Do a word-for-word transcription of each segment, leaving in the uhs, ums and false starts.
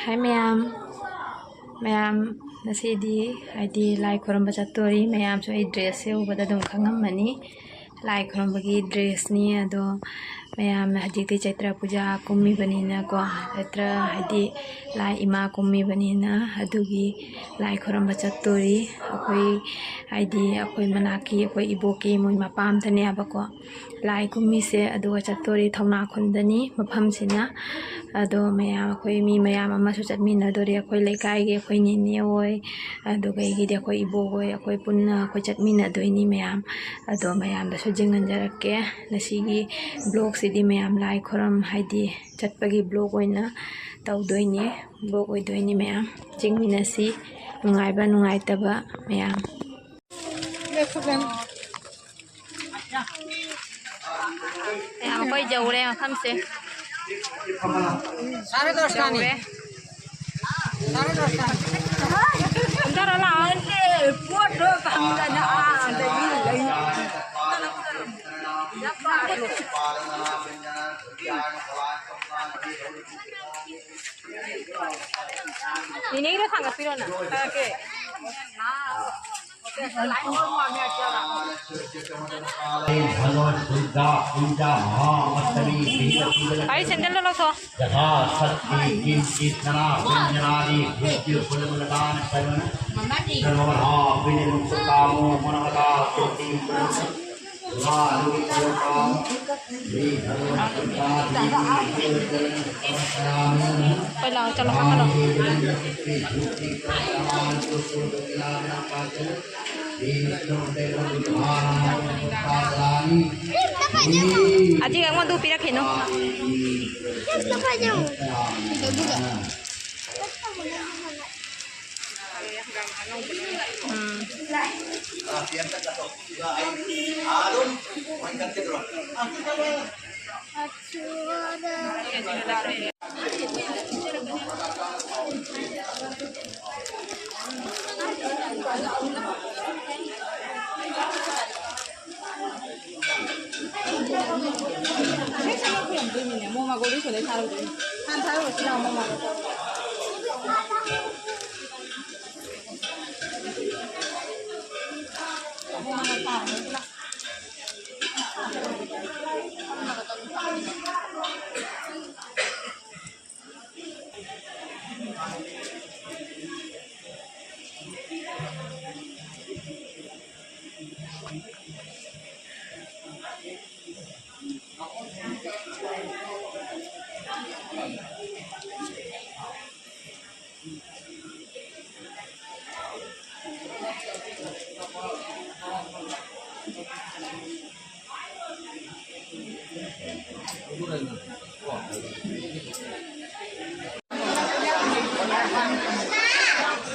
ꯍꯥꯏ ꯃꯌꯥꯝ, ꯃꯌꯥꯝ ꯉꯁꯤꯗꯤ ꯍꯥꯏꯗꯤ ꯂꯥꯏ ꯈꯨꯔꯨꯝꯕ ꯆꯠꯇꯣꯔꯤ꯫ ꯃꯌꯥꯝꯁꯨ ꯑꯩ dress ꯁꯦ ꯎꯕꯗ ꯑꯗꯨꯝ ꯈꯪꯉꯝꯃꯅꯤ꯫ ꯂꯥꯏ ꯈꯨꯔꯨꯝꯕꯒꯤ dress ꯅꯤ꯫ ꯑꯗꯣ ꯃꯌꯥꯝ ꯍꯧꯖꯤꯛꯇꯤ ꯆꯩꯇ꯭ꯔ ꯄꯨꯖꯥ ꯀꯨꯝꯃꯤꯕꯅꯤꯅꯀꯣ, ꯆꯩꯇ꯭ꯔ ꯍꯥꯏꯗꯤ ꯂꯥꯏ ꯏꯃꯥ ꯀꯨꯝꯃꯤꯕꯅꯤꯅ ꯑꯗꯨꯒꯤ ꯂꯥꯏ ꯈꯨꯔꯨꯝꯕ ꯆꯠꯇꯣꯔꯤ꯫ ꯑꯩꯈꯣꯏ ꯍꯥꯏꯗꯤ ꯑꯩꯈꯣꯏ ꯃꯅꯥꯛꯀꯤ ꯑꯩꯈꯣꯏ ꯏꯕꯣꯛꯀꯤ ꯃꯣꯏ ꯃꯄꯥꯝꯗꯅꯦꯕꯀꯣ ꯂꯥꯏ ꯀꯨꯝꯃꯤꯁꯦ꯫ ꯑꯗꯨꯒ ꯆꯠꯇꯣꯔꯤ ꯊꯧꯅꯥ ꯈꯨꯟꯗꯅꯤ ꯃꯐꯝꯁꯤꯅ꯫ ꯑꯗꯣ ꯃꯌꯥꯝ ꯑꯩꯈꯣꯏ ꯃꯤ ꯃꯌꯥꯝ ꯑꯃꯁꯨ ꯆꯠꯃꯤꯟꯅꯗꯣꯔꯤ, ꯑꯩꯈꯣꯏ ꯂꯩꯀꯥꯏꯒꯤ ꯑꯩꯈꯣꯏ ꯅꯦꯅꯦ ꯍꯣꯏ, ꯑꯗꯨꯒ ꯑꯩꯒꯤꯗꯤ ꯑꯩꯈꯣꯏ ꯏꯕꯣꯛ ꯍꯣꯏ, ꯑꯩꯈꯣꯏ ꯄꯨꯟꯅ ꯑꯩꯈꯣꯏ ꯆꯠꯃꯤꯟꯅꯗꯣꯏꯅꯤ ꯃꯌꯥꯝ꯫ ꯑꯗꯣ ꯃꯌꯥꯝꯗꯁꯨ ꯌꯦꯡꯍꯟꯖꯔꯛꯀꯦ꯫ ꯉꯁꯤꯒꯤ vlog ꯁꯤꯗꯤ ꯃꯌꯥꯝ ꯂꯥꯏ ꯈꯨꯔꯨꯝ ꯍꯥꯏꯗꯤ ꯆꯠꯄꯒꯤ vlog ꯑꯣꯏꯅ ꯇꯧꯗꯣꯏꯅꯦ, vlog ꯑꯣꯏꯗꯣꯏꯅꯤ ꯃꯌꯥꯝ꯫ ꯌꯦꯡꯃꯤꯟꯅꯁꯤ ꯅꯨꯡꯉꯥꯏꯕ ꯅꯨꯡꯉꯥꯏꯇꯕ ꯃꯌꯥꯝ꯫ ꯃꯌꯥꯝ ꯑꯩꯈꯣꯏ ꯌꯧꯔꯦ ꯃꯐꯝꯁꯦ꯫ ꯁꯥꯔꯦ ꯗꯣꯁꯇꯥꯅꯤ꯫ ꯌꯧꯔꯦ꯫ ꯁꯥꯔꯦ ꯗꯣꯁꯇꯥꯅꯤ꯫ ꯀꯨꯝꯊꯔꯣ ꯂꯥꯛꯑꯣ꯫ ꯄꯣꯠꯇꯣ ꯐꯪꯗꯅ ꯑꯥꯗꯒꯤ ꯂꯩ꯫ ꯅꯦꯅꯦꯒꯤꯗꯣ ꯊꯥꯡꯒꯠꯄꯤꯔꯣꯅ꯫ ꯊꯥꯡꯒꯠꯀꯦ꯫ ꯑꯩ ꯁꯦꯟꯗꯜꯗꯣ ꯂꯧꯊꯣꯛꯑꯣ꯫ ꯌꯊꯥ ꯁꯛꯇꯤ ꯀꯤꯡꯆꯤꯠ ꯀꯅꯥ ꯀꯨꯟꯖꯅꯥꯗꯤ ꯕꯨꯗ꯭ꯙꯤ ꯐꯨꯂꯃꯨꯂꯇꯥꯅ ꯁꯔꯨꯅ ꯁꯔꯣꯔꯥ ꯄꯤꯅꯤꯃꯨꯛꯇꯥꯃꯣ ꯃꯅꯃꯇꯥ ꯀꯣꯇꯤ ꯑꯩꯈꯣꯏ ꯂꯥꯛꯑꯣ, ꯆꯠꯂꯣ, ꯀꯥꯈꯠꯂꯣ꯫ ꯑꯁꯤꯒ ꯑꯩꯉꯣꯟꯗ ꯄꯤꯔꯛꯈꯤꯅꯨ꯫ ꯎꯝ꯫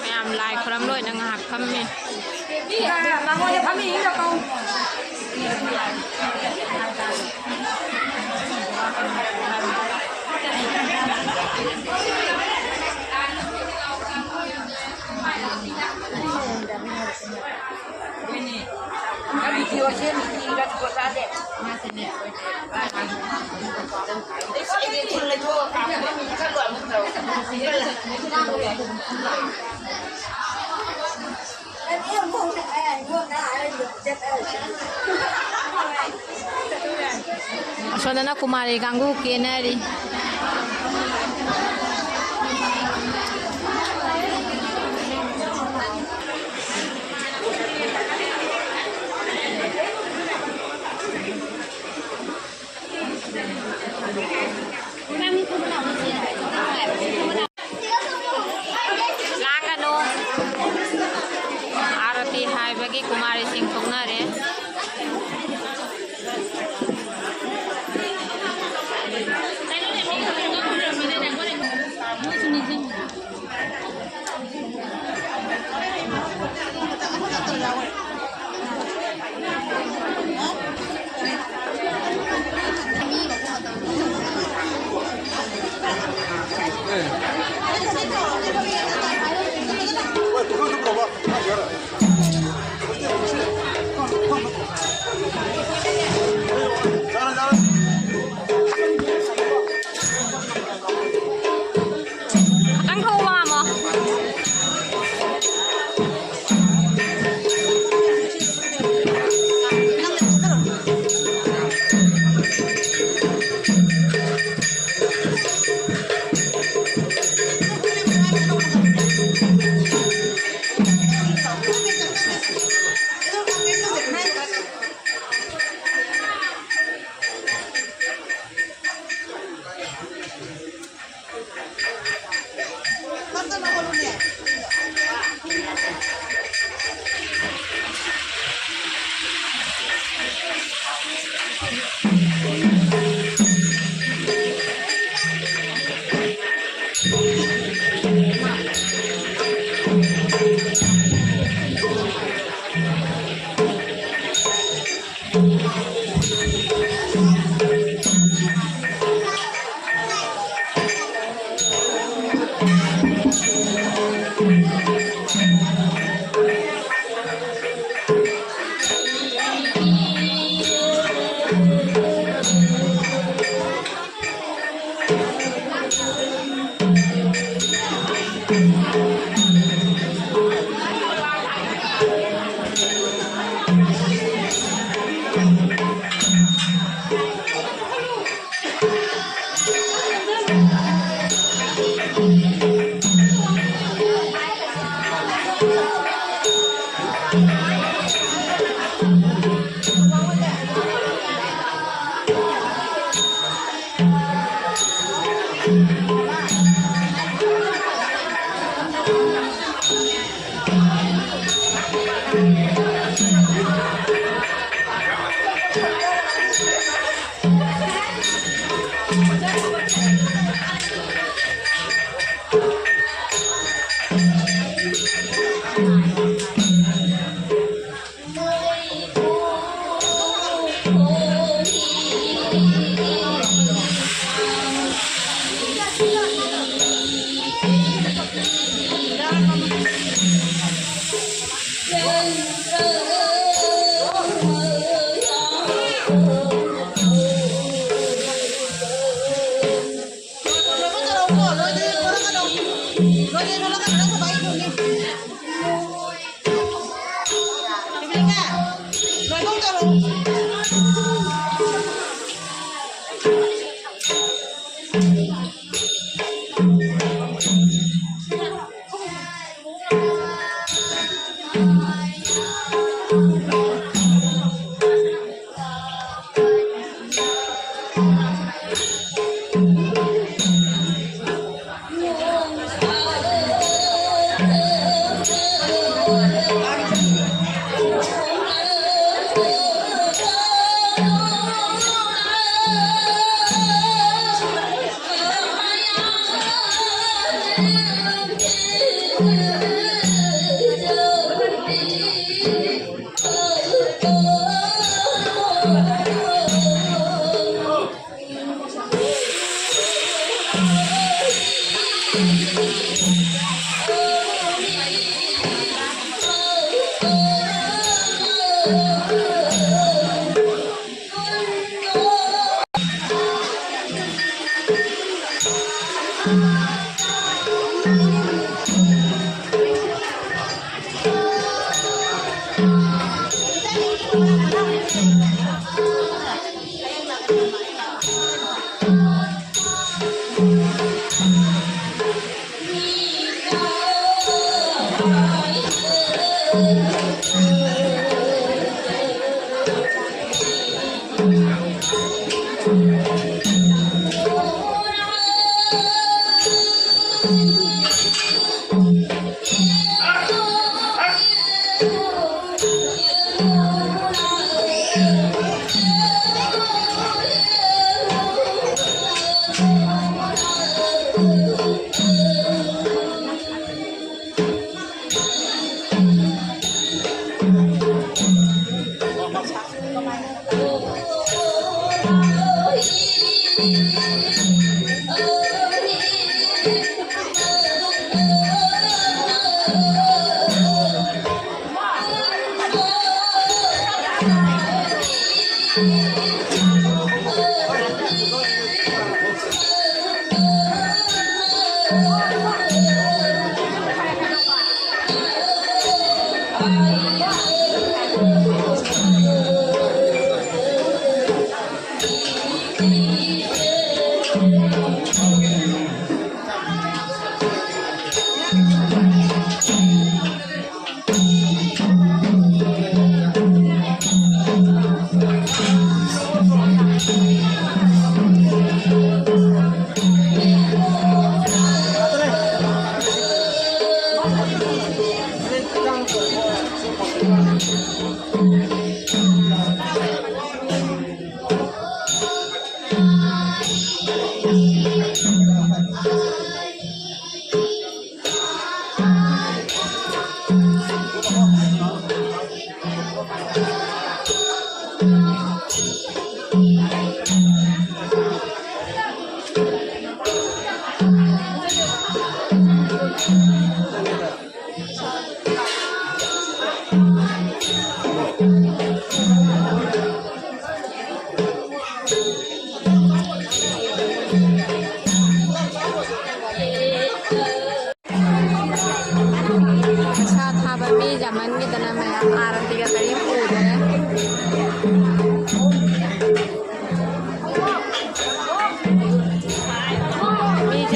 ꯃꯌꯥꯝ ꯂꯥꯏ ꯈꯨꯔꯝ ꯂꯣꯏꯅ ꯉꯥꯏꯍꯥꯛ ꯐꯝꯃꯤ꯫ ꯑꯁꯣꯝꯗꯅ ꯀꯨꯃꯥꯔꯤ ꯀꯥꯡꯕꯨ ꯀꯦꯅꯔꯤ꯫ ꯂꯥꯡꯒꯅꯨ꯫ ꯑꯥꯔꯇꯤ ꯍꯥꯏꯕꯒꯤ ꯀꯨꯃꯥꯔꯤꯁꯤꯡ ꯊꯣꯛꯅꯔꯦ꯫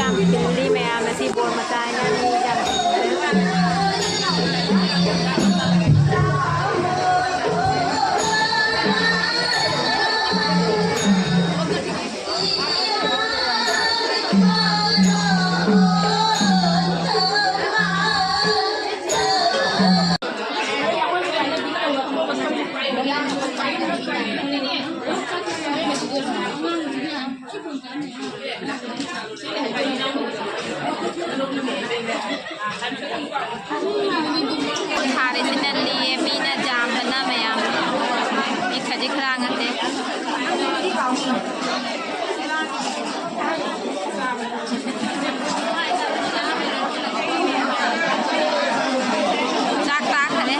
ꯌꯥꯝ ꯆꯤꯜꯂꯤ ꯃꯌꯥꯝ ꯑꯁꯤ ꯕꯣꯔ ꯃꯆꯥ ꯍꯥꯏꯅ ꯃꯤ ꯌꯥꯝ ꯆꯤꯜꯂꯤ꯫ ꯊꯥꯔꯤꯁꯤꯅ ꯂꯤꯌꯦ, ꯃꯤꯅ ꯌꯥꯝꯕꯅ ꯃꯌꯥꯝ, ꯃꯤ ꯈꯖꯤꯛ ꯈꯔ ꯅꯠꯇꯦ꯫ ꯆꯥꯛ ꯆꯥꯈꯔꯦ꯫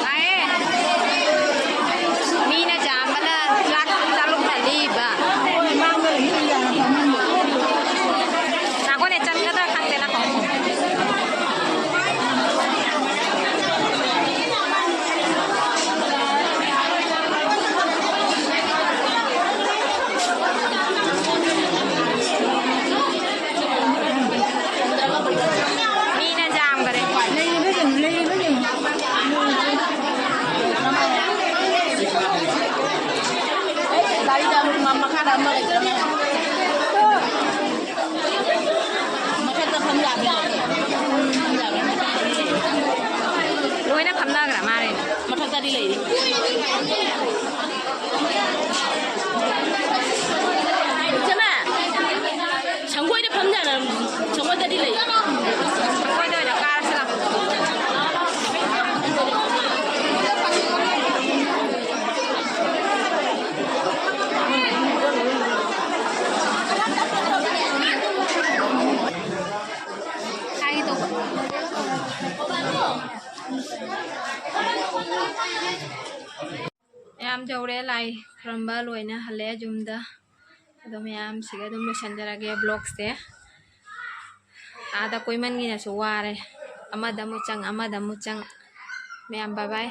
ꯇꯥꯏꯌꯦ꯫ ꯃꯤꯅ ꯆꯥꯝꯕꯅ ꯆꯥꯛ ꯆꯥꯂꯨꯛꯅ ꯂꯤꯕ꯫ ꯉꯥꯏꯈꯣꯅꯦ, ꯆꯟꯒꯗ꯭ꯔꯥ ꯈꯪꯗꯦ, ꯉꯥꯏꯈꯣ꯫ ꯃꯤꯅ ꯆꯥꯝꯈꯔꯦ꯫ ꯒꯥꯔꯤꯗ ꯑꯃꯨꯛ ꯃꯈꯥꯗ ꯑꯃ ꯂꯩꯇ꯭ꯔꯕꯅꯦ꯫ ꯃꯊꯛꯇ ꯐꯝ ꯌꯥꯕꯅꯦ꯫ ꯂꯣꯏꯅ ꯐꯝꯅꯈ꯭ꯔ ꯃꯥꯜꯂꯦ꯫ ꯃꯊꯛꯇꯗꯤ ꯂꯩꯔꯤ꯫ ꯏꯆꯦꯃ, ꯁꯪꯒꯣꯏꯗ ꯐꯝ ꯌꯥꯔꯝ-, ꯁꯪꯒꯣꯏꯗꯗꯤ ꯂꯩ꯫ ꯁꯪꯒꯣꯏꯗ ꯑꯣꯏꯅ ꯀꯥꯔꯁꯤ ꯂꯥꯎ꯫ ꯍꯥꯏꯒꯦ ꯇꯧꯕ꯫ ꯃꯌꯥꯝ ꯌꯧꯔꯦ, ꯂꯥꯏ ꯈꯨꯔꯝꯕ ꯂꯣꯏꯅ ꯍꯜꯂꯛꯑꯦ ꯌꯨꯝꯗ꯫ ꯑꯗꯣ ꯃꯌꯥꯝ ꯁꯤꯒ ꯑꯗꯨꯝ ꯂꯣꯏꯁꯤꯟꯖꯔꯒꯦ vlogꯁꯦ꯫ ꯑꯥꯗ ꯀꯣꯏꯃꯟꯒꯤꯅꯁꯨ ꯋꯥꯔꯦ꯫ ꯑꯃꯗ ꯑꯃꯨꯛ ꯆꯪ, ꯑꯃꯗ ꯑꯃꯨꯛ ꯆꯪ꯫ ꯃꯌꯥꯝ bye bye꯫